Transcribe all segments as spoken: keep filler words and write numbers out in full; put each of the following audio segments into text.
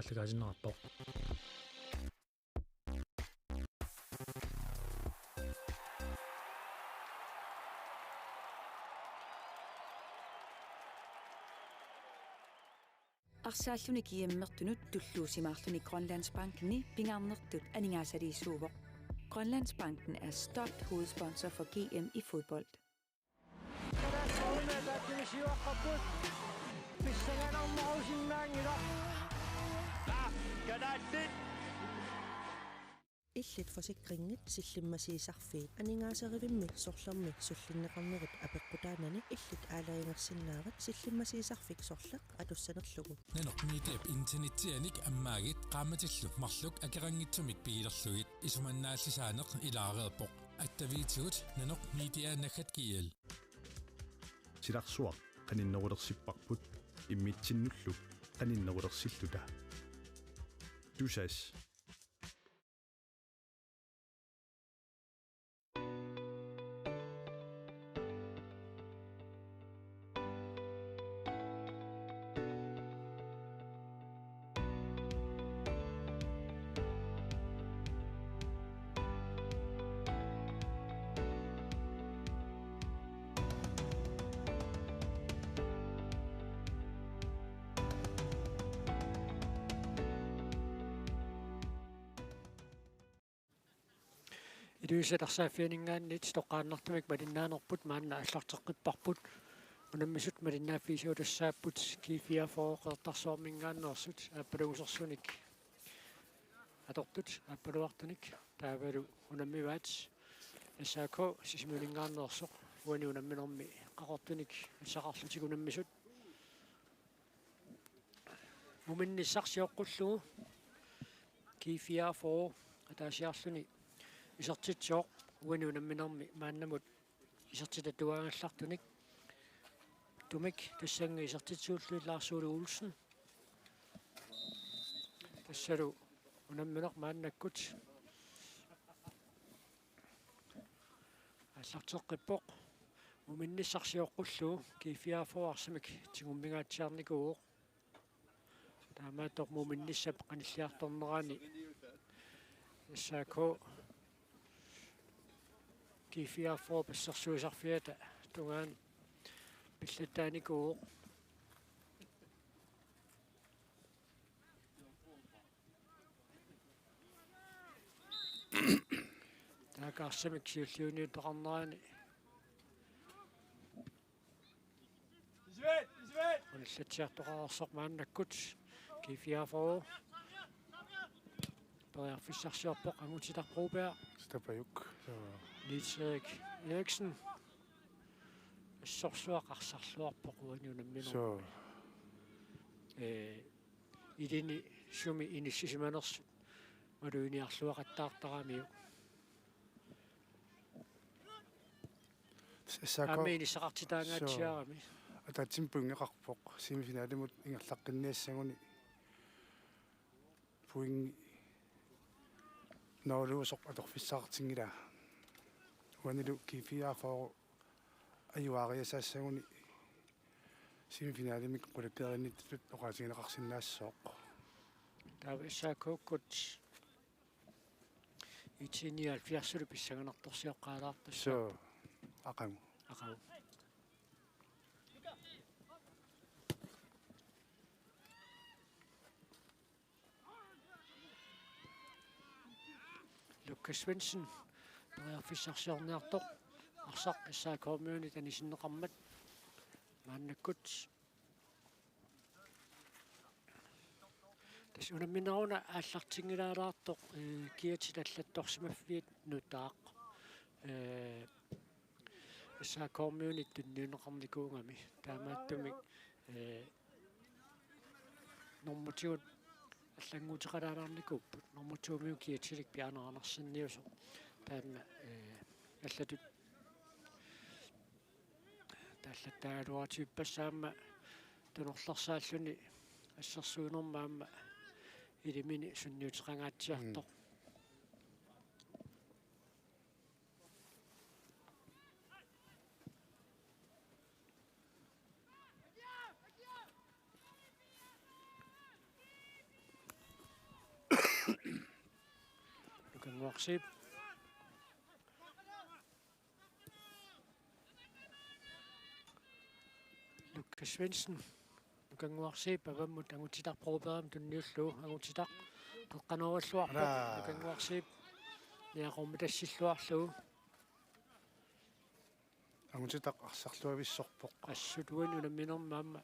allagaatinneqarpoq. Arsaalluni GM-ertunut tulluusimaarluni Grønlandsbankeni pingaarnertut aningaasaliisuuvoq. Grønlandsbanken er stolt hovedsponsor for GM i fodbold. Illit forsikringit sillimmasiisarfiit aningaaserivimmit sorlermit sullinneqarnerit apeqqutaanani illit aalajangersinnaavat sillimmasiisarfik sorleq atussanerlugu. Nanoq Mediap internetsianik ammaagit qaammatillu marluk akeqanngitsumik pigilerlugit isumannaallisaaneq ilaareerpoq. Attaviitigut nanoq media naggat gl. Silarsuaq qaninnerulersipparput immitsinnullu qaninnerulersilluta. Tusass. Ilulissat arsaaffianinngaanniit toqqaannartumik malinnaanerput maanna aallarteqqipparput. Unammisut malinnaaffigisassaapput G fireogfyrre Qeqertarsuarminngaanneersut aappalugusersunik atortut aappaluartunik taavalu unammivaat S A K Sisimiuninngaanneersoq uani unamminermi qaqortunik atisaqarlutik unammisut. Muminnissaq sioqqullugu G fireogfyrre ataasiarluni isertitsivoq uani unamminermi maannamut isertitatuaagallartunik. Tumik tassannga isertitsiullugu Lars Ole Olsen. Tassalu unammineq maannakkut aallarteqqippoq. Muminnissaq sioqqullugu G fireogfyrre arsamik tigummigatsiarnikuuvoq. Taamaattoq muminnissap qanilliartornerani S A K G fireogfyrre passersuisarfiata tungaanut pillattaanikuuvoq. Taakku arsamik siulliunniuttoqarnerani. Unallatsiartoqareersoq maannakkut G fireogfyrre. Periarfissarsiorpoq Angutitaq Broberg. Stapajuk. Joo. Niels Erik Eriksen. Assorsuaq arsarluarpoq uani unamminermi. Joo. Ee, ilini sumi inissisimanersut maluginiarluaqattaartaramiuk. S A K. Aamma inissaqartitaangaatsiarami. Soo. Ataatsimik pointeqarpoq. Semifinalimut ingerlaqqinniassaguni. Pointi nooluusoq atorfissaqartinngilaa. Uanilu G fireogfyrre ajuaariasaassaguni semifinalimik qulakkeerinnittutut oqaatigineqarsinnaassooq. Taava S A K-kkut I T nioghalvfjerdsulu pissanganartorsioqqaalaartussaapput. Soo, aqagu. Aqagu. Lukas Svendsen, periarfissarsiorniartoq, arsaq S A K-miunit anisinneqarmat maannakkut. Tassa unammineruna aallartinngilaalaartoq, ee, kiatit allattorsimaffiat nutaaq. Ee, S A K-miunit tunniunneqarnikuugami. Taamaattumik, ee, normutigut allannguuteqalaalaarnikuupput. Normutiumiut kiatilik pianeranarsinniusoq. Taanna, ee, allatut taallattaagaluarutigippassaaq aamma tunorlersaalluni assersuinermi aamma ilimini sunniuteqangaatsiartoq. Mm. Nukannguarsiip. Lukas Svendsen. Nukannguarsiip avammut Angutitaq Brobergimut tunniullugu. Angutitaq qeqqanooralluarpoq. Aa. Nukannguarsiip niaqormitassilluarlugu. Angutitaq arsarluavissorpoq. Assut uani unamminermi aamma.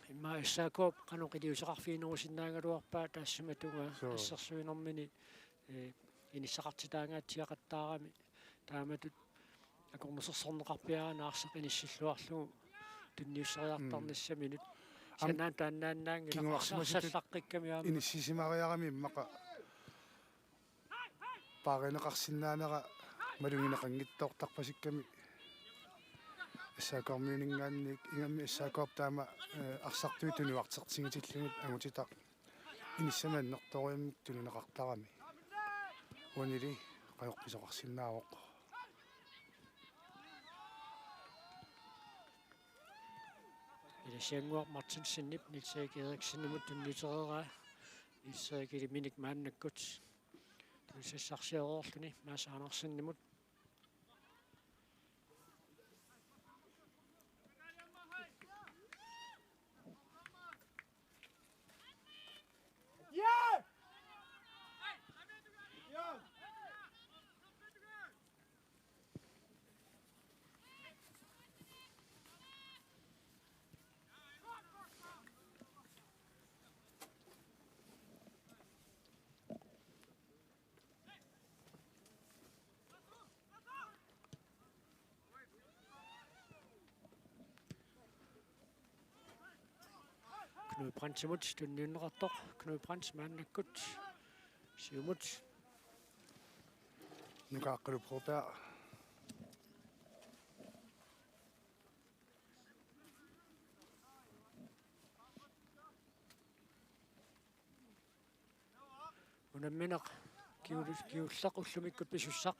Immaqa S A K-p qanoq iliuuseqarfiginerusinnaagaluarpaa taassuma tungaa. Suu. Assersuinermini, ee, inissaqartitaangaatsiaqattaarami. Taamatut akornusersorneqarpiarami arsaq inissilluarlugu tunniusseriartarnissaminut. Mm. Am-, sanaat taannaannaanngilaq kinguarsimasutut arsallaqqikkamik aamma. Inissisimariarami immaqa paarineqarsinnaanera malugineqanngitsoortarpasikkami S A K-miuninngaanniit ingammik S A K-p taama, eh, arsartuut tuniuartertigitillugit Angutitaq inissami annertoorujussuarmik tunineqartarami. Uanili qajoqqisoqarsinnaavoq. Ilasiannguaq Martinsenip Niels Erik Eriksenimut tunniutereeraa. Niels Erik ilaminik maannakkut tunisassarsioreerluni Mads Andersenimut. Knud Brandtimut tunniunneqartoq. Knud Brandt maannakkut siumut. Nuka Aqqalu Broberg. Unammineq kiul-, kiulleq ullumikkut pisussaq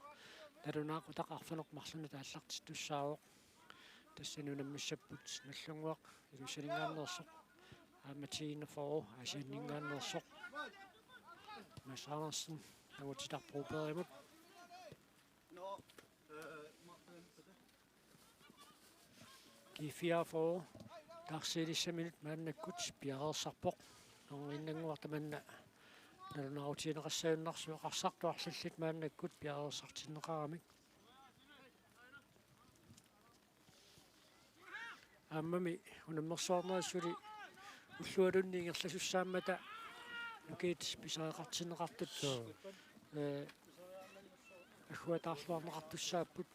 nalunaaqutaq arfineq-marlunut aallartittussaavoq. Tassani unammissapput Nagdlunguaq Ilulissaninngaanneersoq. Aamma T enogfyrre Aasianninngaanneersoq. Mads Andersen, Angutitaq Brobergimut. G fireogfyrre taarsiilissaminut maannakkut piareersarpoq. Normiinnannguaq tamanna nalunaarutigineqassagunarpoq, arsartuarlillit maannakkut piareersartinneqaramik. Aammami unammersuarnerit suli ullualunni ingerlasussaammata nukiit pisariaqartinneqartut. Suu. Ee, agguataarluarneqartussaapput.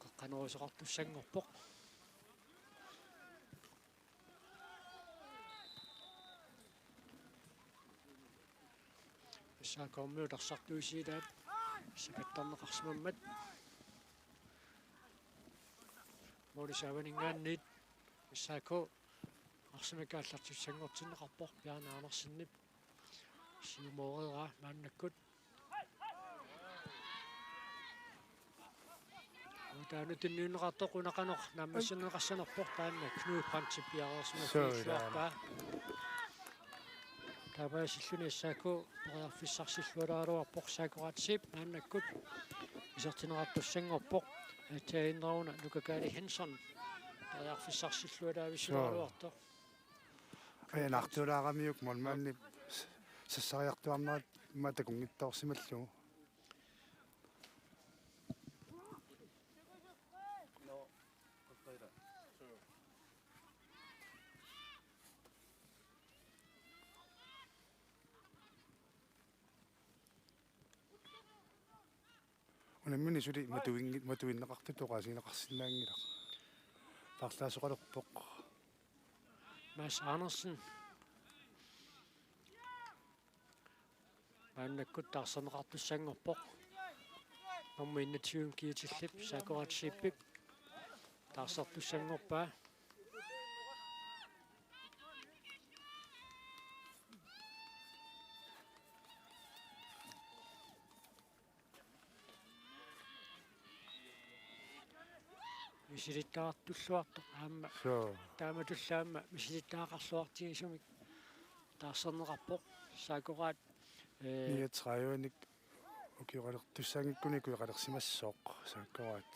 Qeqqanoorusoqartussanngorpoq. S A K-miut arsartuisilaat sakattarneqarsimammat. Målip saavaninngaanniit S A K arsamik aallartissanngortinneqarpoq Bjarne Andersenip. Siumooreeraa maannakkut. Taanna tunniunneqartoq una qanoq naammassineqassanerpoq taanna Knud Brandtip piareersimaffigilluarpaa. Taamaasilluni S A K periarfissarsilluaraluarpoq S A K-raatsiip maannakkut isertinneqartussanngorpoq. Aatsaannguaq Nuka Kaali Hansen periarfissarsilluaraavissuaraluartoq. Ajanartulaaramiuk målmandip sassariartuarnerat immaqa takunngitsoorsimallugu. Unammineq suli matuinngi-, matuinneqartutut oqaasiineqarsinnaanngilaq. Paarlaasoqalerpoq. Mads Andersen. Maannakkut taarserneqartussanngorpoq. Nummer enogtyve Kiitillip S A K-raatsiippip taarsertussanngorpaa. Misilittagaqartulluartoq aamma. Suu. Taamatullu aamma misilittagaqarluartigisumik taarserneqarpoq. S A K-raat, ee, niogtredive-nik ukioqalertussaanngikkunik ukioqalersimassooq S A K-raat.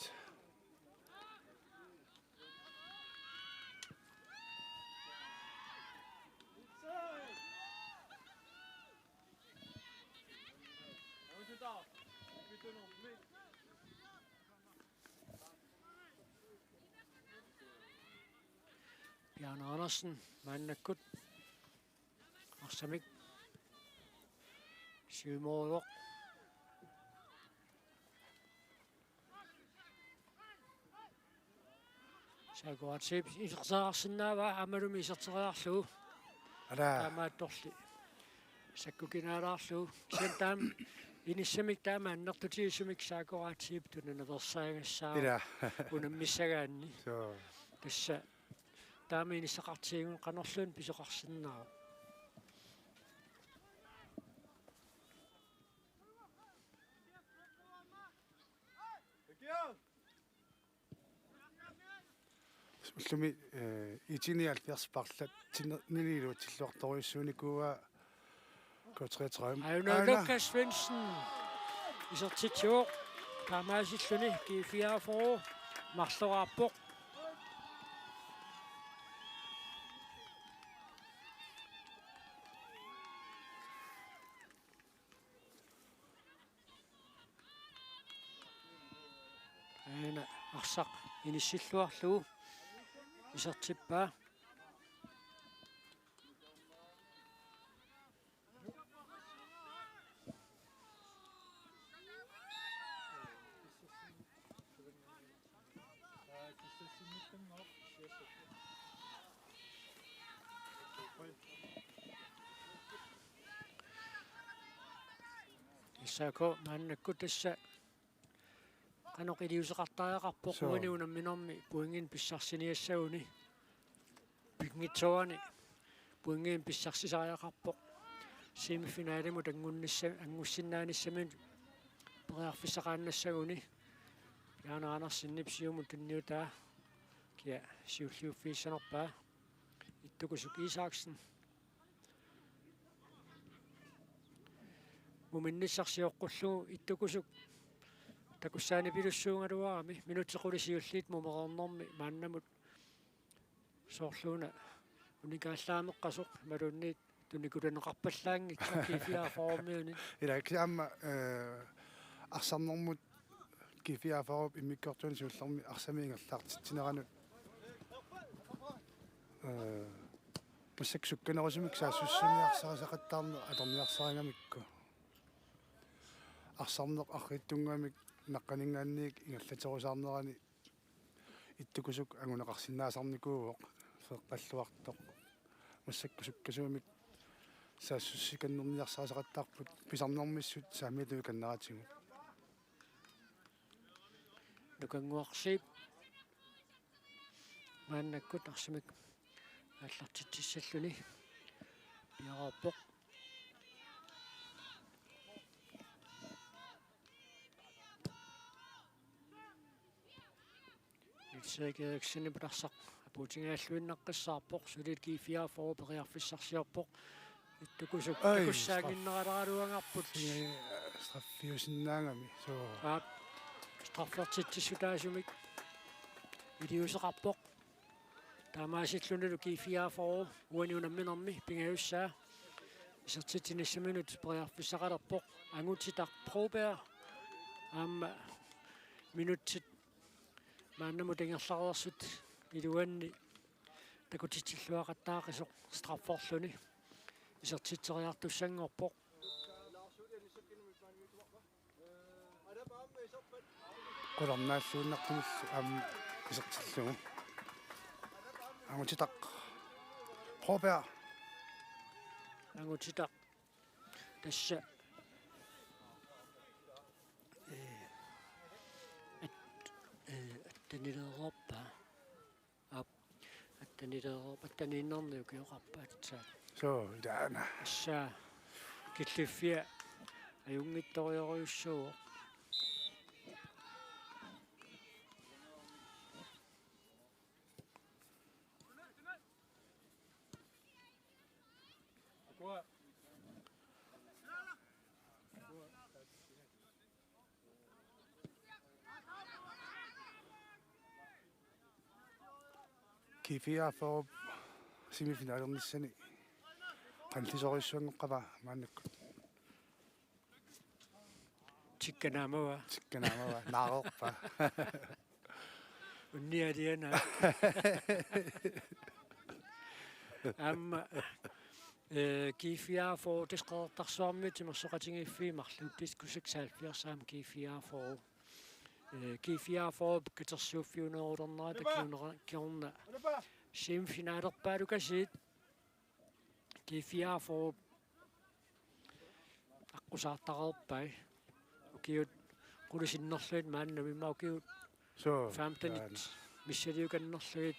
Bjarne Andersen maannakkut arsamik siumooruvoq. S A K-raatiip iserteriarsinnaavaa aammalumi iserteriarlugu. Ala. Taamaattorli sakkukinaalaarlugu. Kisianni taama inissamik taama annertutigisumik S A K-raatiip tunanaveersaagassaaq. Ila. Unammissagaanni. Suu. Tassa taama inissaqartigigut qanorluunniit pisoqarsinnaavoq. Ullumi, eh, I T nioghalvfjerds parlatsinnilu tilluartorujussuunikuuaa K treogtredive. Auna Auna. Lukas Svendsen. Isertitsivoq. Taamaasilluni G fireogfyrre marloraarpoq. Aana arsaq inissilluarlugu isertippaa. S A K maannakkut tassa qanoq iliuuseqartariaqarpoq. Suu. Uani unamminermi pointinik pissarsiniassaguni. Pinngitsoorani pointinik pissarsisariaqarpoq. Semifinalimut angunnissa-, angussinnaanissaminut periarfissaqaannassaguni. Bjarne Andersenip siumut tunniutaa kia siulliuffigissanerpaa. Ittukusuk Isaksen. Muminnissaq sioqqullugu Ittukusuk takussaanipilussuugaluarami minutsit qulit siulliit mumereernermi maannamut soorluuna unikaallaammeqqasoq imaluunniit tunikulaneqarpallaanngitsoq G fireogfyrre-miunit. Ila kisianni aamma, eh, arsarnermut G fireogfyrre immikkoortuani siullermi arsamik ingerlaartitsineranut, eh, massakkut sukkanerusumik saassussiniarsarisaqattaarneq atorniarsarigamikku. Arsarneq arriitsunnguamik naqqaninngaanniit ingerlaterusaarnerani Ittukusuk anguneqarsinnaasarnikuuvoq, feeqqalluartoq. Massakkut sukkasuumik saassussikannerniarsarisaqattaarput pisarnermissut saamiata ikanneratigut. Nukannguarsiip maannakkut arsamik aallartitsissalluni piareerpoq. Niels Erik Eriksenip arsaq apuutigaalluinnaqqissaarpoq, suli G fireogfyrre periarfissarsiorpoq. Ittukusuk. Ai, takussaannginneraleraluagarput. Straf-, straffiusinnaagami. Suu. Aap. Straffertitsissutaasumik iliuuseqarpoq. Taamaasillunilu G fireogfyrre uani unamminermi pingajussaa isertitsinissaminut periarfissaqalerpoq. Angutitaq Broberg aamma minutsit maannamut ingerlareersut iluanni takutitsilluaqattaaqisoq strafferluni isertitseriartussanngorpoq. Qularnaalluinnartumillu aamma isertillugu. Angutitaq. Broberg. Angutitaq. Tassa. Ee, at-, ee, attanileereerpaa. Aap, attanileereerpaa, attaniinnarniuk ioqarpaatsaat. Suu, ilaana. Tassa killiffia ajunngitsorujorujussuuvoq. G fireogfyrre semifinalernissani qanillisorujussuanngoqqaavaa maannakkut. Tikkanaamava. Tikkanaamava. Naareerpa. Unnialiana. Aamma, eh, G fireogfyrre tassa Qeqertarsuarmiut Timersoqatigiiffiit marluk, diskus seksoghalvfjerds aamma G fireogfyrre. Eh, G fireogfyrre katersuuffiunerulernerata kingorna, kingorna semifinalerpaalukasiit G fireogfyrre aqqusaartareerpai. Ukiut qulit sinnerlugit maannamut, immaqa ukiut Suu, femtenit taanna. Missiliukannerlugit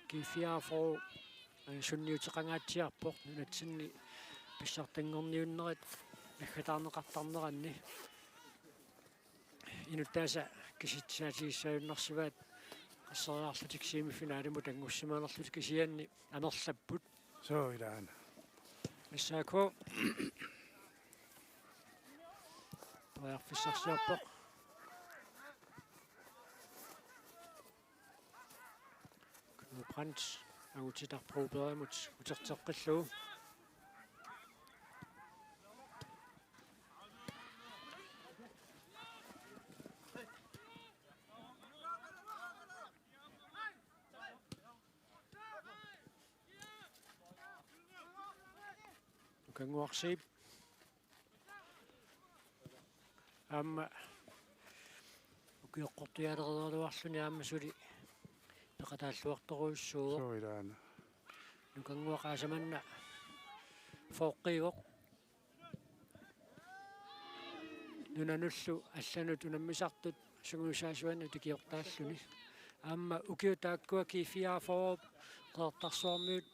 G fireogfyrre, eh, sunniuteqangaatsiarpoq nunatsinni pissartanngorniunnerit naggataarneqartarneranni. Inuttaasa kisitsisaatigissagunarsivaat qasseriarlutik semifinalimut anngussimanerlutik, kisianni amerlapput. Suu, ilaana. S A K periarfissarsiorpoq. Knud Brandt angutitaq Brobergimut uterteqqillugu. Nukannguarsiip aamma ukioqqortuiaalereeraluarluni aamma suli peqataalluartorujussuuvoq. Suu, ilaana. Nukannguaq aasaq manna fyrreivoq. Nunanullu allanut unammisartut sungiusaasuannut ikiortaalluni. Aamma ukiut taakkua G fireogfyrre Qeqertarsuarmiut,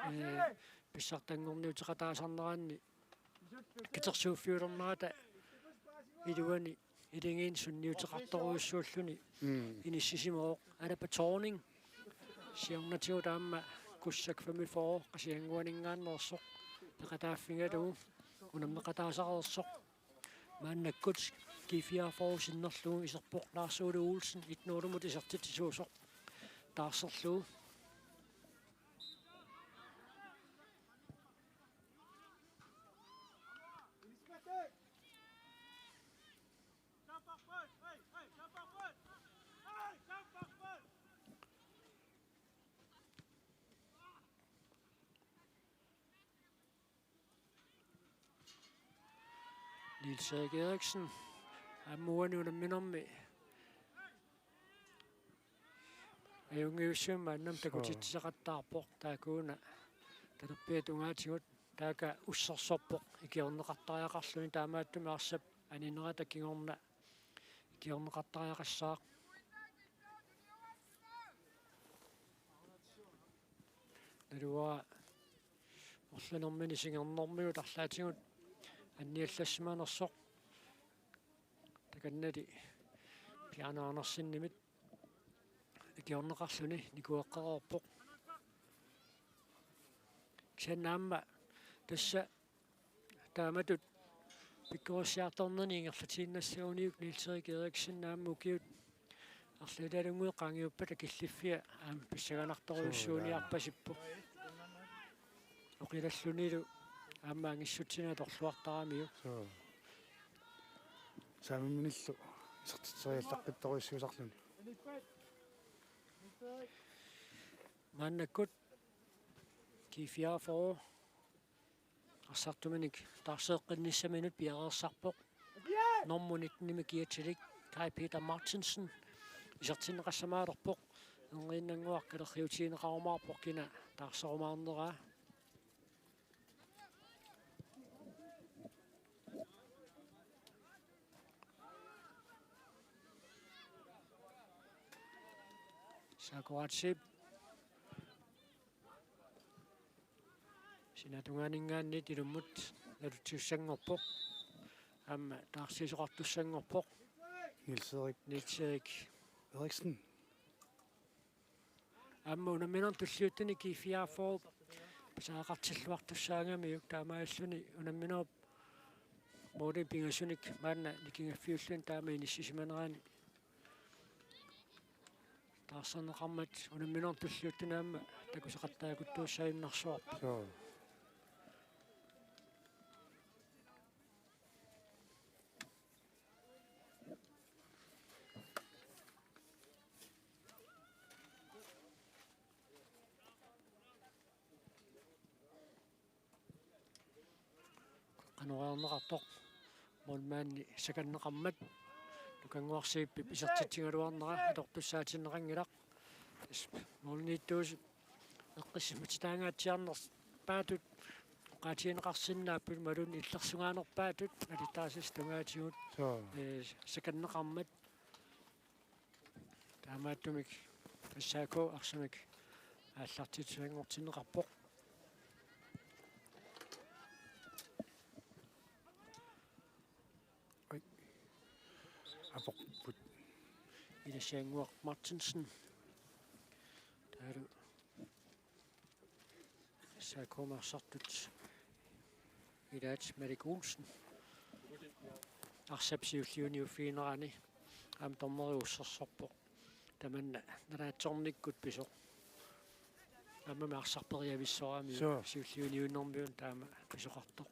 eh, pissartanngorniuteqataasarneranni katersuuffiulernerata iluani iligiinni sunniuteqartorujussuulluni. Mm. Inissisimavoq Alapa Thorning. Siornatigut aamma Kussak femogfyrre Qasigiannguaninngaanneersoq peqataaffigalugu unammeqataasareersoq. Maannakkut G fireogfyrre sinnerlugu iserpoq Lars Ole Olsen, et nul-imut isertitsisuusoq taarserlugu. Niels Erik Eriksen aamma uani unamminermi ajunngivissumik maannamut takutitsisaqattaarpoq, taakkuuna talerpiata tungaatigut, taakku ussersorpoq ikiorneqartariaqarluni, taamaattumik arsap aninerata kingorna ikiorneqartariaqassaaq. Naluara orlanermini singernermigut arlaatigut anniallassimanersoq. Takannali Bjarne Andersenimit ikiorneqarluni nikueqqareerpoq. Kisianni aamma tassa taamatut pikkorissiartornani ingerlatiinnassaguniuk Niels Erik Eriksen aamma ukiut arlalialunnguit qaangiuppata killiffia aamma pissanganartorujussuuniarpasippoq. Oqilallunilu aamma angissutsineq atorluartaramiuk. Suu. Saamimminillu isertitseriallaqqittorujussuusarluni. Maannakkut G fireogfyrre arsartuminik taarseeqqinnissaminut piareersarpoq. Normu nittenimi kiatsilik Kai Peter Martinsen isertinneqassamaalerpoq. Erniinnannguaq kalerriutigineqarumaarpoq kina taarserumaarneraa. Sakuratsi sinaata tungaaninngaanniit ilummut nalutsisussanngorpoq. Aamma taarsiisoqartussanngorpoq. Niels Erik. Niels Erik Eriksen. Aamma unamminermi tulliuttuni G fireogfyrre pisariaqartilluartussaagamiuk, taamaalilluni unamminerup målinik pingasunik maanna nikingaffiulluni taama inissisimanerani taarserneqarmat unamminermi tulliuttuni aamma takusaqattaaruttuussaajunnaarsuarput. Suu. Qanoq ajorneqartoq. Målmandi sakanneqarmat. Nukannguarsiippip isertitsigaluarnera atortussaatinneqanngilaq. Målimiittuusut eqqissimatitaangaatsiarnerpaatut oqaatigineqarsinnaapput imaluunniit illersugaanerpaatut nalittaasut tungaatigut. Suu. Ee, sakanneqarmat. Taamaattumik S A K arsamik aallartittusanngortinneqarpoq. Oj. Aporput. Ilassiannguaq Martinsen. Taavalu S A K-mi arsartut ilaat Malik Olsen. Arsap siulliuniuffiginerani aamma dommeri ussersorpoq. Tamanna nalaatsornikkut pisoq. Aammami arsaq periavissoraamiuk. Suu. Siulliuniunnermiuna taama pisoqartoq.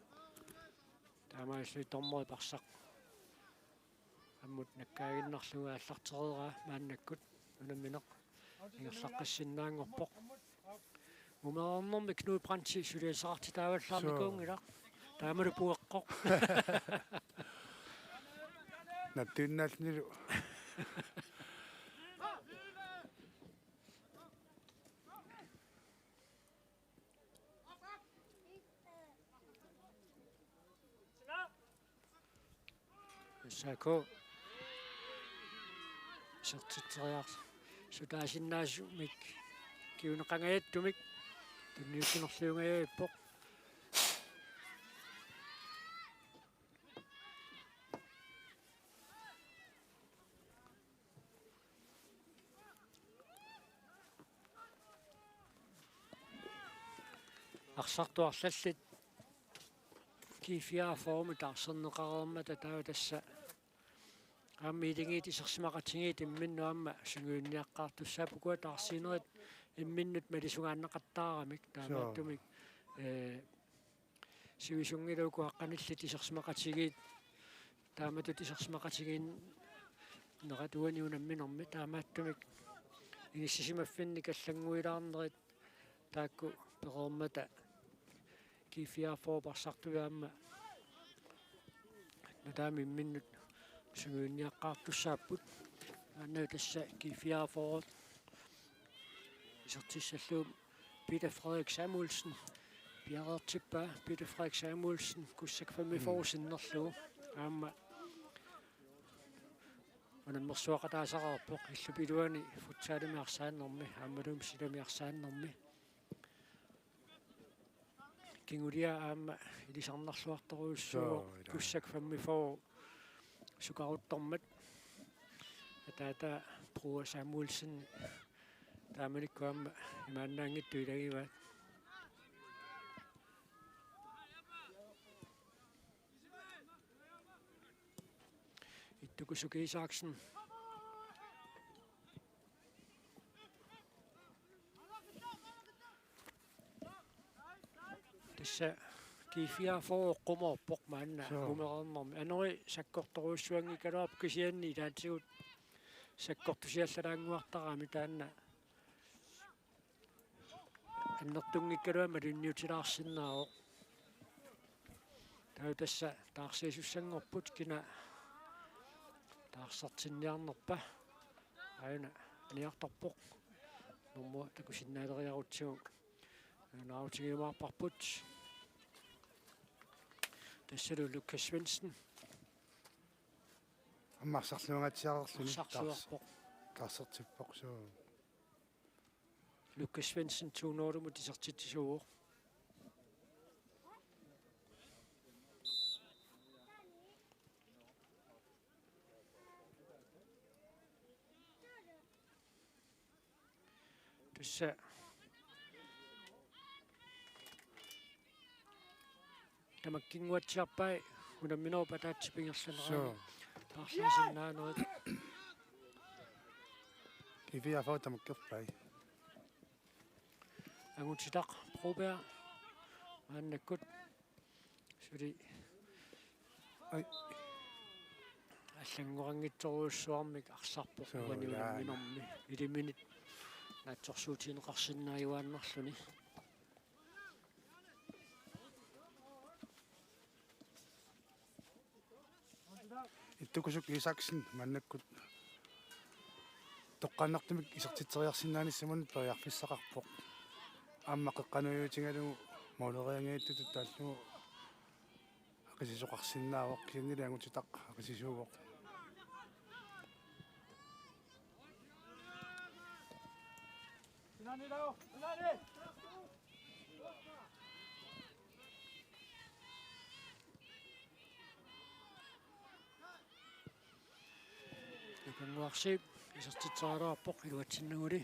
Taamaalilluni dommeri parsaq ammut nakkaaginnarlugu aallartereeraa maannakkut unammineq ingerlaqqissinnaanngorpoq. Umereernermi Knud Brandti suliassaqartitaavallaarnikuunngilaq. Suu. Taamalu pueqqoq. Nattuinnaalnilu. S A K. Isertitseriarlutik sutaasinnaasumik kinguneqangajattumik tunniussinerliungajappoq. Arsartut arlallit G fireogfyrre-mut taarserneqareermata taava tassa aamma ilagiit isersimaqatigiit imminnut aamma sungiunniaqqaartussaapput ukua taarsiinerit imminnut malisugaanneqattaaramik. Suu. Taamaattumik, ee, sivisunngilagut uku aqqanillit isersimaqatigiit taamatut isersimaqatigiinnerat uani unamminermi taamaattumik inissisimaffinnik allannguilaarnerit taakku pereermata G fireogfyrre parsartut aamma nutaamik imminnut sungiunniaqqaartussaapput. Aana tassa G fireogfyrre isertissallugu Peter Frederik Samuelsen piareertippaa. Peter Frederik Samuelsen Kussak femogfyrre sinnerlugu aamma unammersuaqataasareerpoq illup iluani futsalimi arsaannermi aammaluunniit silami arsaannermi. Kingulia aamma ilisarnarluartorujussuuvoq. Suu, ila. Kussak femogfyrre sukaruttormat. Ataata Bror Samuelsen taamanikkut aamma imaannaanngitsut ilagivaat. Ittukusuki Isaksen. Tassa G fireogfyrre oqqumoorpoq maanna. Suu. Umereernermi. Anori sakkortorujussuanngikkaluarpoq kisianni ilaatigut sakkortusiallalaannguartarami taanna. Annertunngikkaluarmat malunniutilaarsinnaavoq. Taava tassa taarsiisussanngorput kina taarsertinniarnerpa. Aajuna aniartorpoq. Nummer takusinnaaleriarutsigu. Nautigiumaarparput. Tassalu Lukas Svendsen. Aamma arsarluangaatsiareerluni. Arsarluarpoq. Taars-, taarsertippoq suu. Lukas Svendsen to nul-imut isertitsisuuvoq. Tassa tamakkinnguatsiarpai unamminerup ataatsip ingerlanerani. Suu. Paarlaasinnaanerit. G T V R fyrre tamakkerpai. Angutitaq Broberg maannakkut suli, ai, allanngoranngitsorujussuarmik arsarpoq. Suu, uani jaa, unammillermi iliminit naatsorsuutigineqarsinnaajuaannarluni. Ittukusuk Isaksen maannakkut toqqaannartumik isertitseriarsinnaanissamut periarfissaqarpoq. Aamma qeqqanuiutigalugu målerianngitsutut taallugu aqisisoqarsinnaavoq, kisiannili Angutitaq aqisisuuvoq. Nukannguaq Zeeb isertitseriaraluarpoq iluatsinnaguli.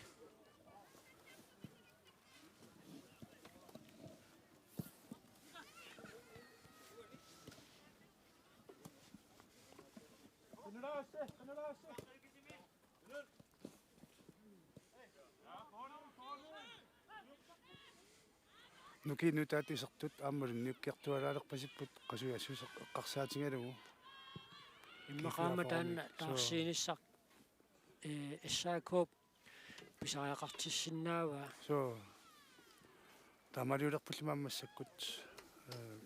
Nukiit nutaat isertut aamma ilinniukkiartualaalerpasipput qasujaassuseq eqqarsaatigalugu. Immaqa aamma taanna taarsiinissaq, eh, S A K-p pisariaqartissinnaavaa. Suu. Taamaaliulerpullu aamma massakkut, eh,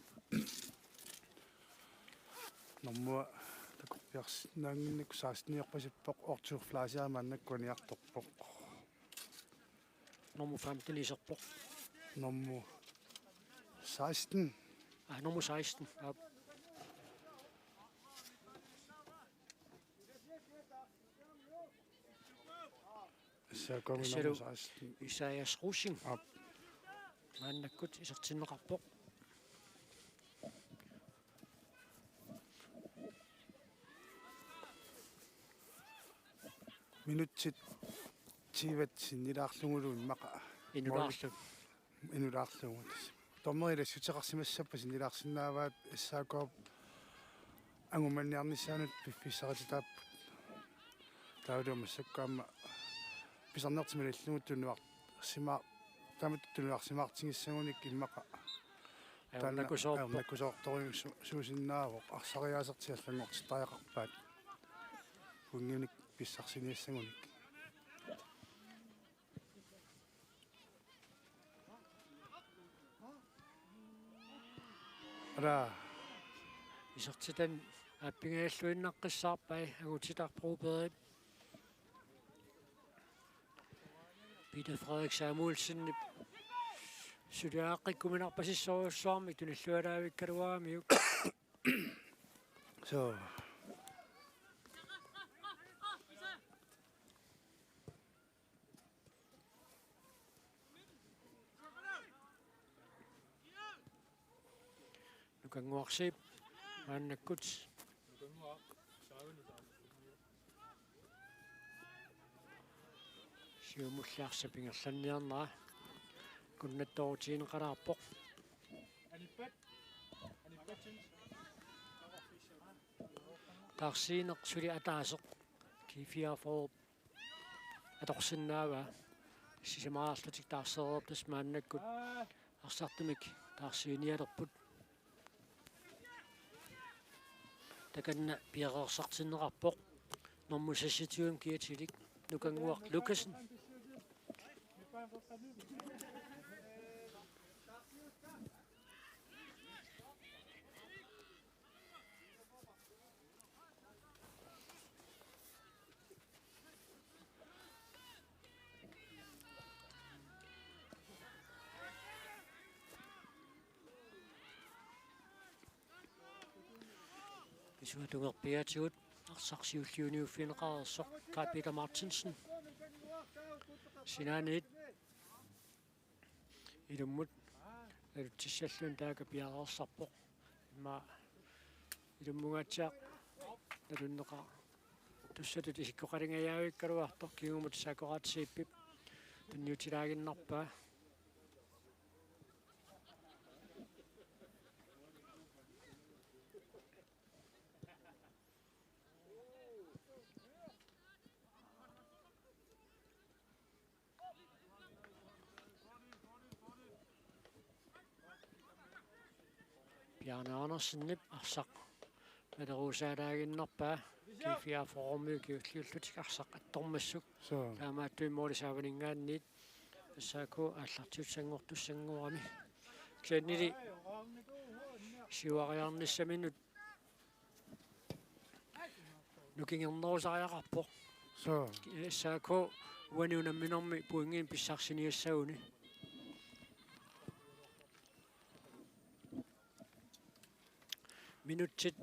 normua takorpiarsinnaannginnakku seksteniorpasippoq, Otto Fleischer maannakkut aniartorpoq. Nummer femten iserpoq. Nummer seksten. Ah, nummer seksten. Aap. Isaac Konge. Tassalu nummer seksten. Isaias Rosing. Aap. Maannakkut isertinneqarpoq. Minutsit tyvet sinnilaarlugulu immaqa. Inulaarlu. Inulaarlugu. Dommeri ilassuteqarsimassappat sinnilaarsinnaavaat S A K-p angumaniarnissaanut piffissarititaapput. Taavalu massakkut aamma pisarnertik malillugu tunuarsimaa-, taamatut tunuarsimaartigissagunik immaqa taanna ajornakusoorpoq. Ajornakusoortoruju-, su-, suusinnaavoq arsariaasertik allanngortittariaqarpaat. Pointinik pissarsiniassagunik. Ara. Isertitani aappinngalluinnaqqissaarpai Angutitaq Brobergip. Peter Frederik Samuelsenip suliaqqikkuminarpasissorujussuarmik tunillualaavikkaluaramiuk. Suu. Nukannguaq Zeeb maannakkut siumulli arsap ingerlanniarnera kunnattoorutiginiaqalaarpoq. Taarsiineq suli ataaseq G fireogfyrre atorsinnaavaa. Sisamaarlutik taarsereerput, tassa maannakkut arsartumik taarsiinialerput. Takanna piareersartinneqarpoq nummer seksogtyve kiatilik Nukannguaq Lukassen. Pisuatungerpiaatigut arsaq siulliuniuffigineqareersoq Kai Peter Martinsen. Sinaaniit ilummut nalutsissalluni taaka piareersarpoq. Immaqa ilummukatsiaq nalunneqartussatut isikkoqalingajaavikkaluartoq, kingumut Sakurat Zeebip tunniutilaaginnarpaa. Bjarne Andersenip arsaq maleruusaalaaginnarpaa, G fireogfyrre-miut kingulliullutik arsaq attormassuk. Suu. Taamaattumik målip saavaninngaanniit S A K aallartiutissanngortussanngorami. Kisiannili siuariarnissaminut nukingernerusariaqarpoq. Suu. S A K uani unamminermi pointinik pissarsiniassaguni. Minutsit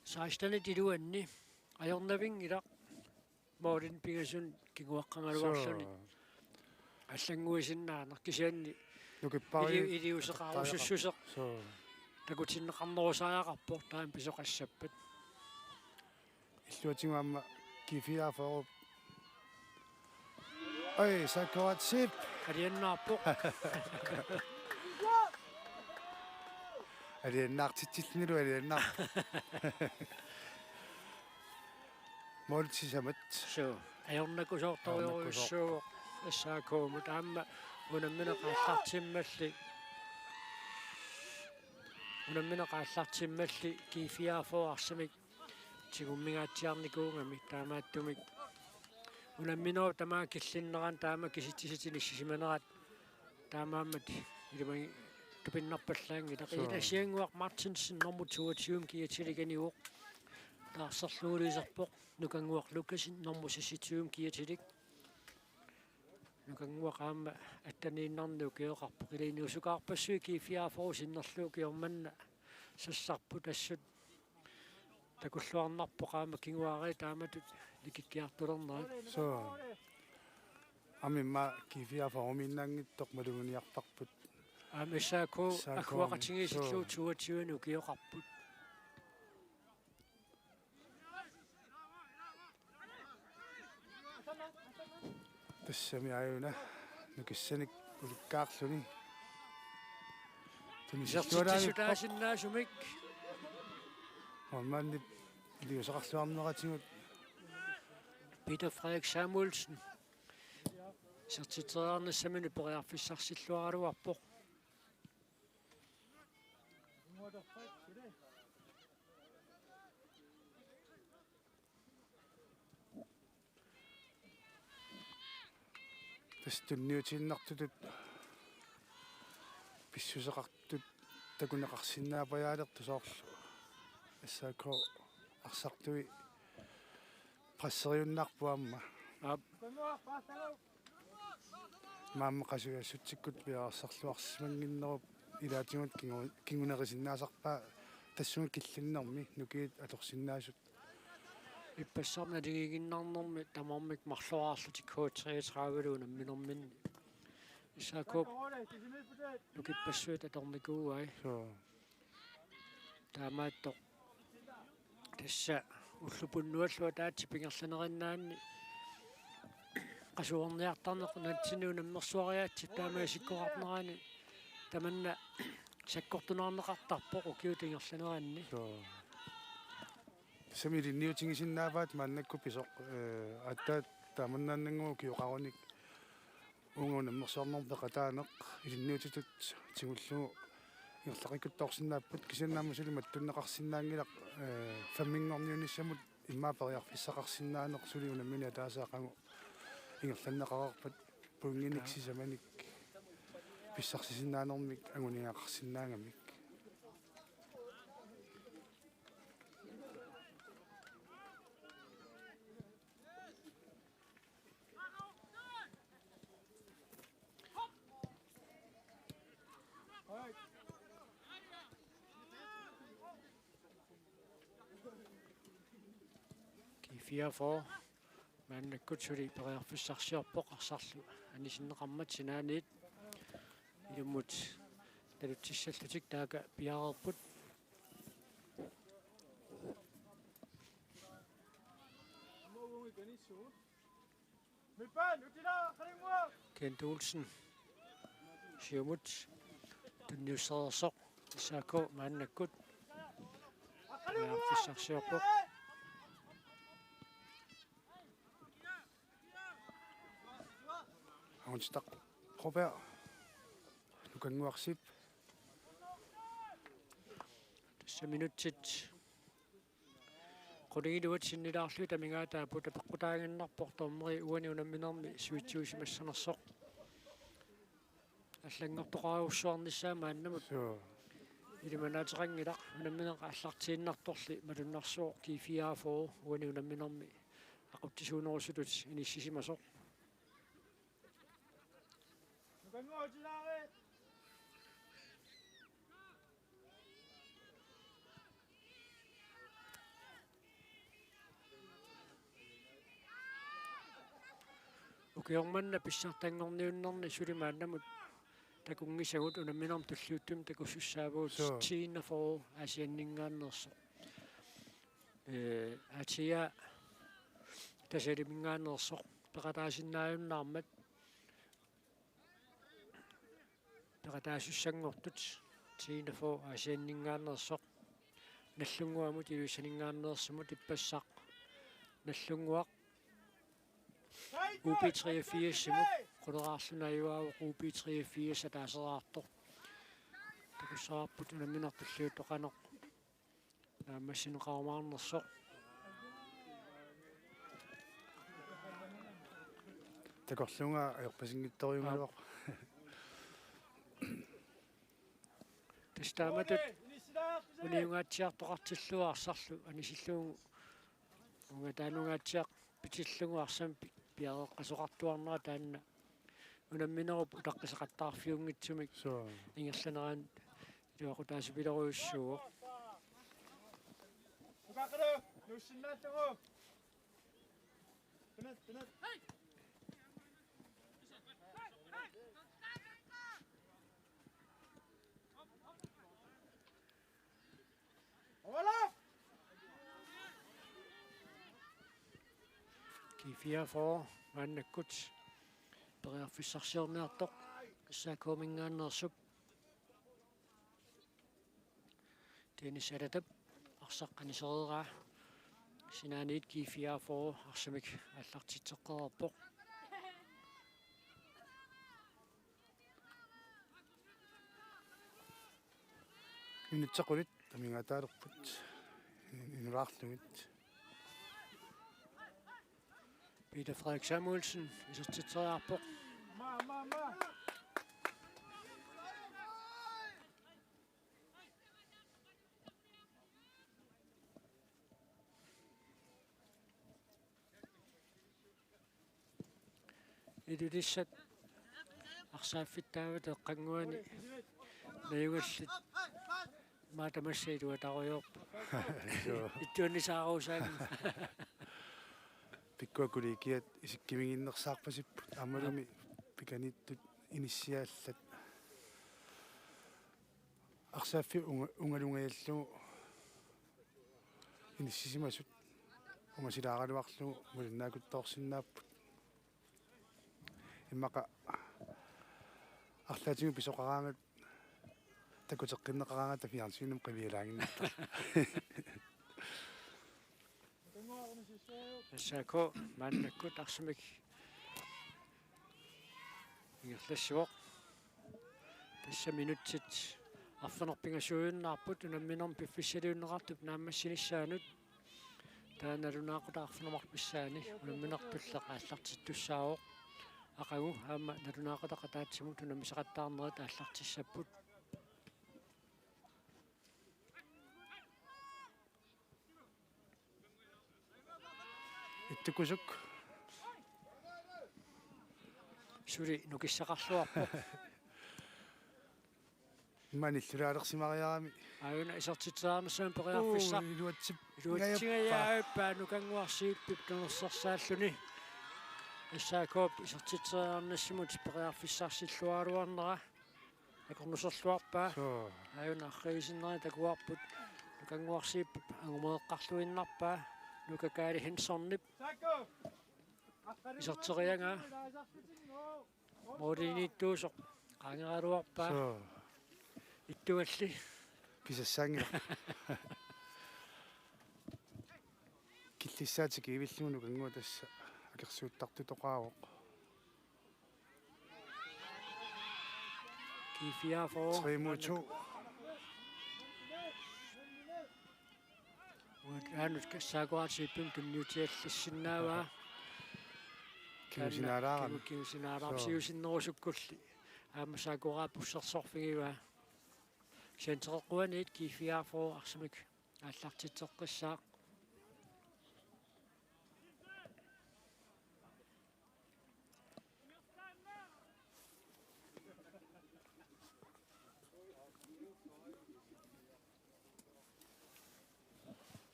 sekstenit iluanni ajornavinngilaq, målinik pingasunut kinguaqqagaluarluni. Suu. Allannguisinnaaneq kisianni nukippari-, ili-, iliuuseqarusussuseq. Suu. Takutinneqarnerusariaqarpoq, taanna pisoqassappat. Illuatigut aamma G fireogfyrre. Oj, Sakuratseep. Aliannaarpoq. Aliannaartitsillunilu aliannaar-. Målit sisamat. Suu. Ajornakusoortorujussuuvoq S A K-mut aamma unammineq aallartimmalli. Unammineq aallartimmalli G fireogfyrre arsamik tigummingaatsiarnikuugami, taamaattumik unamminerup tamaat killinnerani taama kisitsisit inissisimanerat taamaammat ilumagit tupinnarpallaanngilaq. Suu. Ilasiannguaq Martinsen nummer toogtyve kiatilik anivoq. Taarserlugu iserpoq Nukannguaq Lukassen nummer seksogtyve kiatilik. Nukannguaq aamma atteniinnarnik ukioqarpoq. Ilaa, inuusukaarpassuit G fireogfyrre sinnerlugit ukioq manna sassarput, assut takulluarnarpoq aamma kinguaariit taamatut likikkiartulernerat. Suu. Aamma immaqa G fireogfyrre-miinnaanngitsoq maluginiartarput. Aamma S A K, S A K, agguaqatigiissillugu, suu, toogtyve-nik ukioqarput. Tassami aajuna nukissanik ulikkaarluni. Tunisitsualaavippoq. Isertitsissutaasinnaasumik. Målmandip iliuuseqarluarneratigut. Peter Frederik Samuelsen. Isertitseriarnissaminut periarfissarsilluaraluarpoq. Tassa tunniutiinnartutut pissuseqartut takuneqarsinnaapajaalertut, soorlu S A K arsartui presseriunnaarput aamma. Aap. Maamma qasujaassutsikkut piareersarluarsimannginnerup ilaatigut kingu-, kingunerisinnaasarpaa tassunga killinnermi nukiit atorsinnaasut. Ippassaq naligiiginnarnermi tamarmik marloraarlutik H treogtredive-lu unamminerminni. S A K-p nukippassuit atornikuuai. Suu. Taamaattoq tassa ullup unnuallu ataatsip ingerlanerinnaanni qasuerniartarneq nunatsinni unammersuariaatsip taama isikkoqarnerani tamanna sakkortunaarneqartarpoq ukiut ingerlaneranni. Suu. Tassami ilinniutigisinnaavaat maannakkut pisoq, eh, aatsaat taamannaannannguaq ukioqarunik uunga unammersuarnermut peqataaneq ilinniutitut tigullugu ingerlaqikkuttoorsinnaapput, kisianni aamma suli mattunneqarsinnaanngilaq, eh, femminngorniunnissamut immaqa periarfissaqarsinnaaneq suli unammineq ataaseq aqagu ingerlanneqareerpat pointinik sisamanik pissarsisinnaanermik angunigaqarsinnaagamik. G fireogfyrre maannakkut suli periarfissarsiorpoq arsarlu anisinneqarmat sinaaniit. Ilummut nalutsissallutik taakku piareerput. Kent Olsen. Siumut. Tunniussereersoq. S A K maannakkut periarfissarsiorpoq. Onsdag. Robert. Nukannguaq Zeeb. Minutsit qulingiluat sinnilaarlugit amigaataapput, apeqqutaaginnarpoq dommeri uani unamminermi suitsiusimassanersoq. Allanngortoqarujussuarnissaa maannamut. Suu. Ilimanaateqanngilaq, unammineq aallartiinnartorli malunnarsivoq G fireogfyrre uani unamminermi aqutsisuunerusutut inissisimasoq. Ukioq manna pissartanngorniunnerni suli maannamut takunngisagut, unamminermi tulliuttumi takussussaavugut. Suu. T enogfyrre Aasianninngaanneersoq. Ee, Atia Tasiilaminngaanneersoq peqataasinnaajunnaarmat. Peqataasussanngortut T enogfyrre Aasianninngaanneersoq. Nagdlunguamut Ilulissaninngaanneersumut ippassaq Nagdlunguaq U B treogfirsimut, quleraarluni ajugaavoq U B treogfirs ataaseraartoq. Takussavarput unammineq tulliuttoq qanoq naammassineqarumaarnersoq. Takorluugaa ajorpasinngitsorujugaluaq. Aap. Tassa taamatut uniungaatsiartoqartillugu arsarlu anisillugu unga taanungaatsiaq pitillugu arsamik pi-, piareeqqasoqartuarnera taanna unamminerup utaqqisaqattaarfiunngitsumik. Suu. Ingerlanerani iluaqutaasupilorujussuuvoq. G fireogfyrre maannakkut periarfissarsiorniartoq S A K-minngaanneersup. Dennis Alatap arsaq anisereeraa. Sinaaniit G fireogfyrre arsamik aallartitseqqereerpoq. Minutsit qulit amigaataalerput. In-, inulaarlugit. Peter Frederik Samuelsen isertitseriarpoq. Ilulissat arsaaffittaavoq eqqannguani najugallit maata massa iluatarujoorput. Suu. Ittuunnisaaruusaanngilaq. Pikkua kollegiat isikkimiginnersaarpasipput aammalumi pikaniittut inissiaallat. Arsaaffiup unga-, ungalungajallugu inissisimasut ungasilaaraluarlugu malinnaakuttoorsinnaapput. Immaqa arlaatigut pisoqaraangat takuteqqinneqaraangata fjernsynimi qivialaaginnartarpoq. S A K maannakkut arsamik ingerlassivoq. Tassa minutsit arfineq-pingasuujunnaarput unamminermi piffissaliunneqartup naammassinissaanut. Taanna nalunaaqutaq arfineq-marpissaani unammineq tulleq aallartittussaavoq. Aqagu aamma nalunaaqutaq ataatsimut unammisaqattaarnerit aallartissapput. Ittukusuk. Suli nukissaqarluarpoq. Immaqa nillulaalersimariarami. Aajuna isertitseriarnissamut periarfissaq. Uu, iluatsip-, iluatsingajappaa Nukannguaq Siipip tunersorsaalluni. S A K-p isertitseriarnissamut periarfissarsilluaraluarnera. Akornuserluarpaa. Suu. Aajuna arriisinnerani takuarput Nukannguaq Siipip angumeeqqarluinnarpaa Nuka Kaali Hansenip iserteriagaa. Mooriniittuusoq qaangeraluarpaa. Suu. Ittualli. Pisassaanngilaq. Killissaatik iivillugu Nukannguaq tassa akersuuttartutoqaavoq. G fireogfyrre. Tre mod to. Aannut SAK-kooraat Zeebimik tunniutiallassinnaavaa. Kingusinaalaaramik. Kingu-, kingusinaalaaramik. Soo. Siusinnerusukkulli. Aamma SAK-kooraat pussersorfigivaa. Centereqquaniit G fireogfyrre arsamik aallartitseqqissaaq.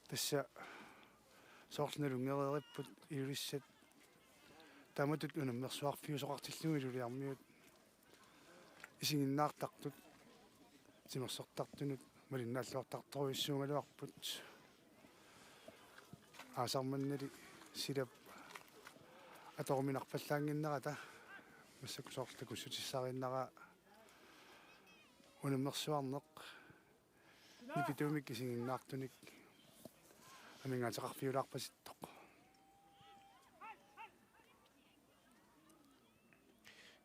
Tassa soorlu nalunngereeripput Ilulissat taamatut unammersuarfiusoqartillugu iluliarmiut isiginnaartartut timersortartunut malinnaalluartartorujussuugaluarput. Aasaq mannali silap atoruminarpallaannginnerata massakkut soorlu takussutissariinnaraa unammersuarneq nipituumik isiginnaartunik amigaateqarfiulaarpasittoq.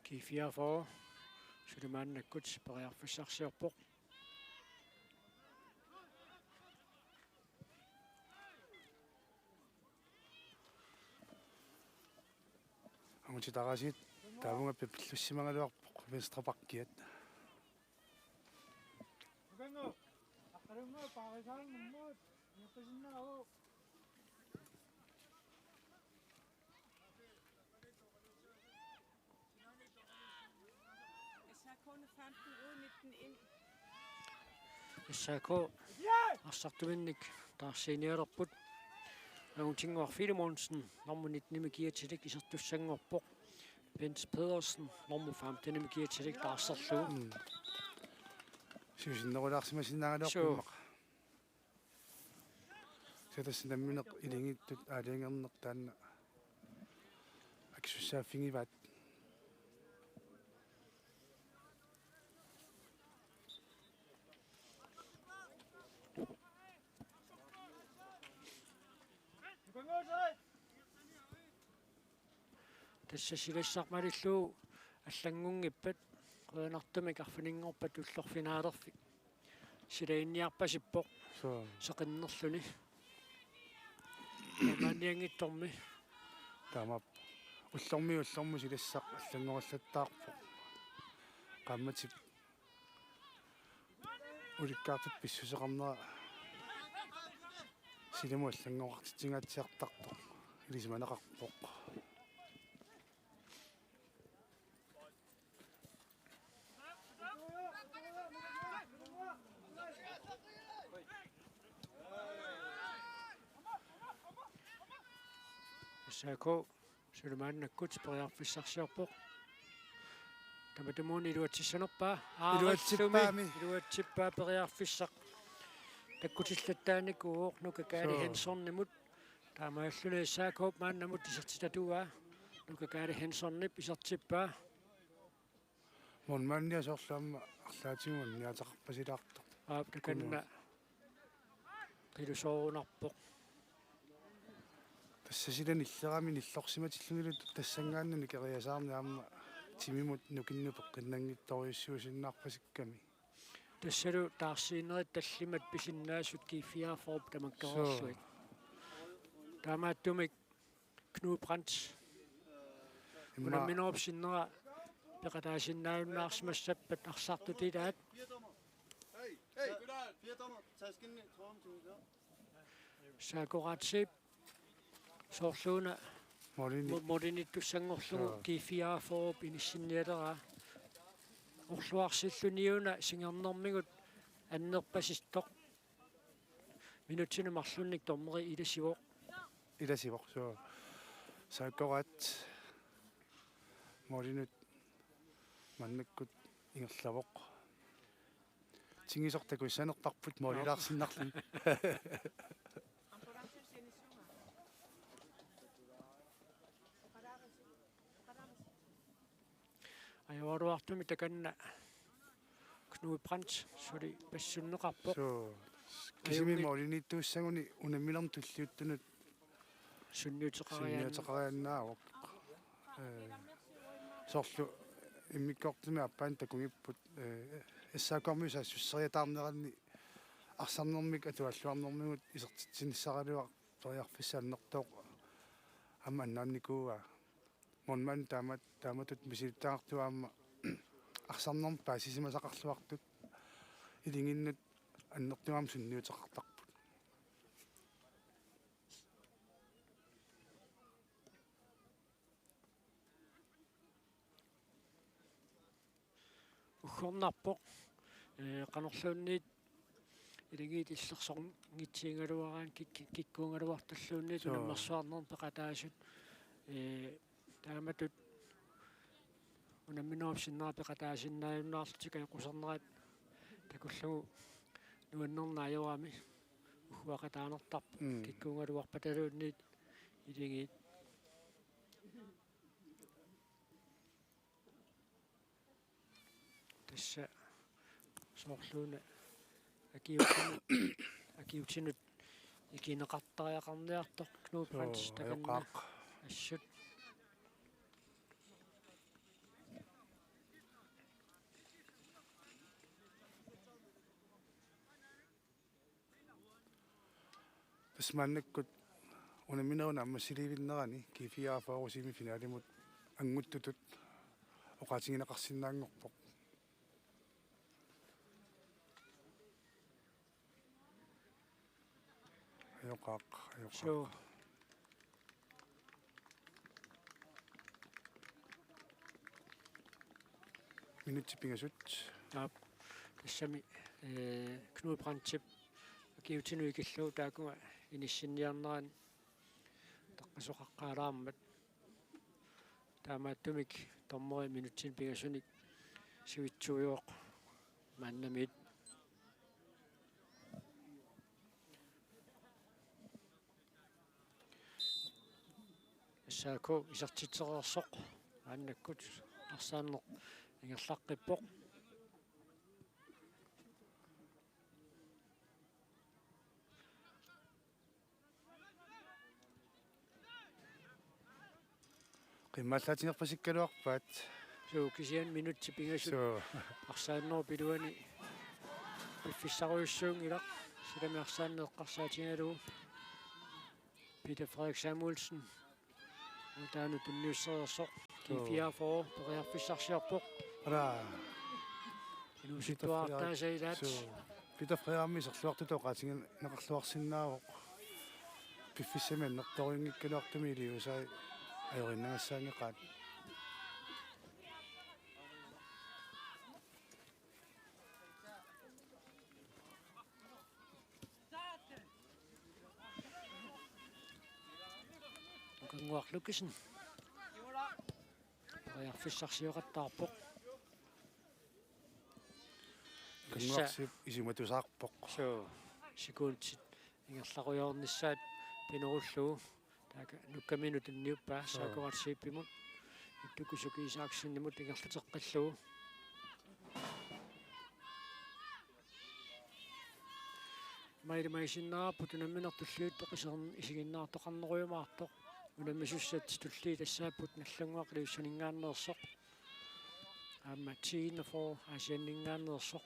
G fireogfyrre suli maannakkut periarfissarsiorpoq. Angutitaraasiit taavunga pipillussimagaluarpoq venstre backiat. SAK-kone femten, U nitten ind. SAK arsartuminnik taarsiinialerput. Angutinnguaq Filemonsen, nummer nitten-imi kiatilik isertussanngorpoq. Bent Pedersen, nummer femten-imi kiatilik taarserlugu. Mm. Siusinnerulaarsimasinnaagaluarput. Suu. Immaqa. Tassa nammineq ilingittut aalajangerneq taanna akisussaaffigivaat. Tassa silassaq malillugu allanngunngippat, qujanartumik arfininngorpat ullorfinaalerfik silaginniarpasippoq. Suu. Seqinnerluni. Taamaannianngitsormi. Taamaappoq. Ullormi ullormi silassaq allanngorallattaarpoq. Qaammatip ulikkaartut pissuseqarnera silamut allanngorartitsingaatsiartartoq ilisimaneqarpoq. SAK suli maannakkut periarfissarsiorpoq. Tamatumuuna iluatsissanerpaa? Aarallumi. Iluatsippaami. Iluatsippaa periarfissaq. Takkutillattaanikuuvoq Nuka Kaali Suu. Hansenimut. Taamaalluni SAK-p maannamut isertitatuaa Nuka Kaali Hansenip isertippaa. Målmandia soorlu aamma arlaatigut anniaateqarpasilaartoq. Aap, takanna. Kunua. Qilusoorunarpoq. Tassa sila nillerami nillorsimatillunilu tassanngaannaq nikeriasaarneq aamma timimut nukinnut peqqinnanngitsorujussuusinnaarpasikkami. Tassalu taarsiinerit tallimat pisinnaasut G fireogfyrre tamakkereerlugit. Suu. Taamaattumik Knud Brandt. Immaqa. Unamminerup sinnera peqataasinnaajunnaarsimassappat arsartut ilaat. SAK-kooraat Zeeb. Soorluuna. Målini. Mo-, målinittussanngorlugu. Joo. G fireogfyrre inissinnialeraa. Orluarsilluniuna singernermigut annerpasittoq. Minutsini marlunnik dommeri ilasivoq. Ilasivoq, suu. SAK-kooraat målinut maannakkut ingerlavoq. Tingisoq takussanerparput målilaarsinnarluni. Ajoraluartumik takanna Knud Brandt suli passunneqarpoq. Suu, kisimi. Ajunngit- målinittuussaguni unamminermi tulliuttunut sunniuteqariaannaavoq. Sunniuteqariaannaavoq. Ee, soorlu immikkoortumi aappaanni takugipput, ee, SAK-kormiut saassusseriataarneranni arsarnermik atualluarnermigut isertitsinissaraluaq periarfissaq annertooq aamma annaannikuuaa. Målmand taamat-, taamatut misilittagartuaa aamma arsarnermut paasisimasaqarluartut iliginnut annertuumik sunniuteqartarput. Uggornarpoq, ee, qanorluunniit iligiit illersorngitsigigaluaraanni kik-, kikkuugaluartulluunniit. Suu. Unammersuarnermut peqataasut, ee, taamatut unamminerup sinnera peqataasinnaajunnaarlutik ajoqusernerat takullugu nuannerneq ajorami ugguaqataanertarpoq. Mm. Kikkuugaluarpataluunniit iligiit. Tassa soorluuna akiuutinut, akiuutinut ikineqartariaqarniartoq Knud Frans. Suu, takanna ajoqaaq. Assut. Tassa maannakkut unamminerup naammassilivinnerani G fireogfyrre semifinalimut anguttutut oqaatigineqarsinnaanngorpoq. Ajoqaaq, ajoqaaq. Suu. Minutsit pingasut. Aap. Tassami, ee, Knud Brandtip akiuutinut ikillugu taakunga inissinniarnerani taqqasoqaqqaalaarmat. Taamaattumik dommeri minutsini pingasunik sivitsuujuvoq maannamiit. S A K isertitsereersoq maannakkut arsaanneq ingerlaqqippoq. Qimmaallaatigerpasikkaluarpaat. Suu, kisianni minutsit pingasut. Suu. Arsaannerup iluani piffissarujussuunngilaq. Silami arsaanneq eqqarsaatigalugu. Peter Frederik Samuelsen. Utaanut tunniussereersoq. Suu. G fireogfyrre periarfissarsiorpoq. Ala. Inuusuttuartaasa ilaat. Suu. Peter Frederik aamma iserluartutut oqaatigineqarluarsinnaavoq. Piffissami annertoorujunngikkaluartumik iliuusai ajoriinnagassaanngikkaat. Kanguaq Lukisen. Periarfissarsioqattaarpoq. Kanguarsiup isumatusaarpoq. Suu, sekundit ingerlarujoornissaat pinerullugu. Taakku nukkamminut tunniuppaa. Suu. S A K-rtip imut. Ittuku Suki Isaksenimut ingerlateqqillugu. Maili maisinnaapput unammineq tulliuttoq iser-, isiginnaartoqarnerujumaartoq. Unammisussat tulliit tassaapput Nagdlunguaq Leifsoninngaanneersoq. Aamma T enogfyrre Aasianninngaanneersoq.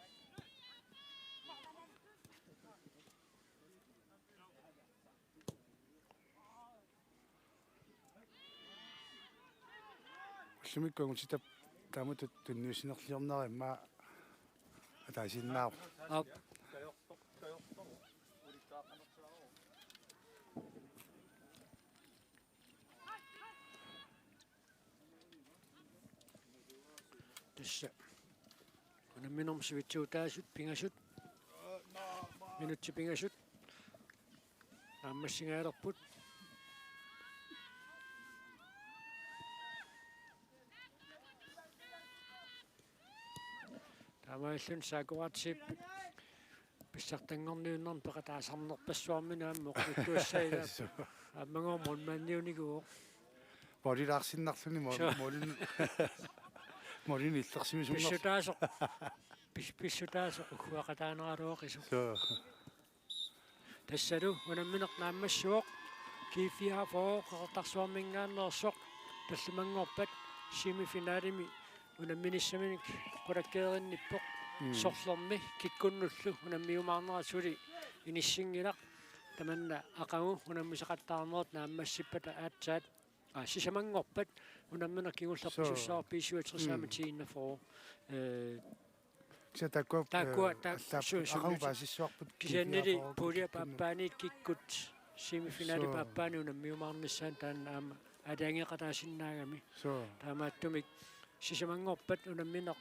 Ullumikkut angutitap taamatut tunniussinerliornera immaqa ataasiinnaavoq. Aap. Tassa. Unamminermut sivitsuutaasut pingasut. Minutsit pingasut. Naammassigaalerput. Taamaalilluni S A K-rtip pissartanngorniunnermi peqataasarnerpassuarmini aamma oqaluttuassai. Suu. Aammagoormat unammiunikuuvoq. Målilaarsinnarluni mål-, suu, målin-, målin illersimasunnarluni. Pissutaasoq. Pis-, pissutaasoq ugguaqataaneraluaqisoq. Suu. Tassalu unammineq naammassivoq. G fireogfyrre Qeqertarsuarminngaanneersoq tallimanngorpat semifinalimi unamminissaminik qulakkeerinnippoq. Mm. Sorlermi kikkunnullu unammiumaarnerat suli inissinngilaq. Tamanna aqagu unammisaqattaarnerat naammassippata aatsaat, aa, sisamanngorpat unammineq kingullerpassuaq B syvogtres aamma ti enogfyrre. Øh, Kisianni taakkua, taakkua, øh, taak-, allaap-, su-, aqagu sunniutit paasissavarput kisiannili G fireogfyrre pulje kikkunnut. Paappaaniit kikkut semifinali Suu. Paappaani unammiumaarnissaanut taanna aamma aalajangeeqataasinnaagami. Suu. Taamaattumik sisamanngorpat unammineq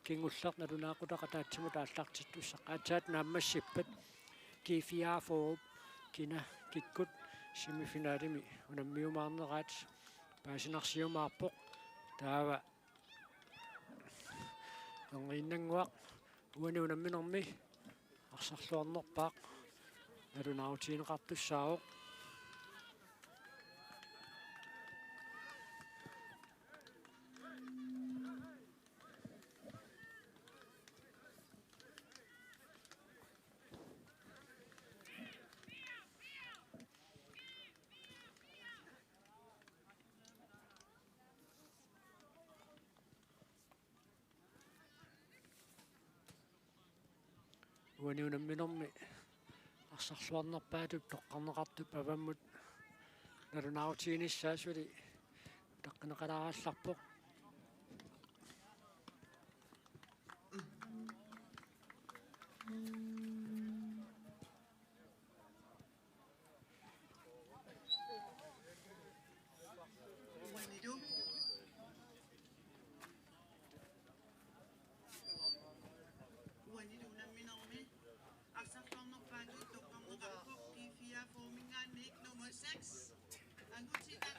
kingulleq nalunaaqutaq ataatsimut aallartittussaq. Aatsaat naammassippat G fireogfyrre kina kikkut semifinalimi unammiumaarneraat paasinarsiumaarpoq. Taava Erniinnannguaq uani unamminermi arsarluarnerpaaq nalunaarutigineqartussaavoq. Uani unamminermi arsarluarnerpaatut toqqarneqartup avammut nalunaarutiginissaa suli utaqqineqalaarallarpoq. Uanilu. Uanilu unamminermi arsarluarnerpaatut toqqarneqarpoq G fireogfyrre-minngaanniit nummer seks, Angutina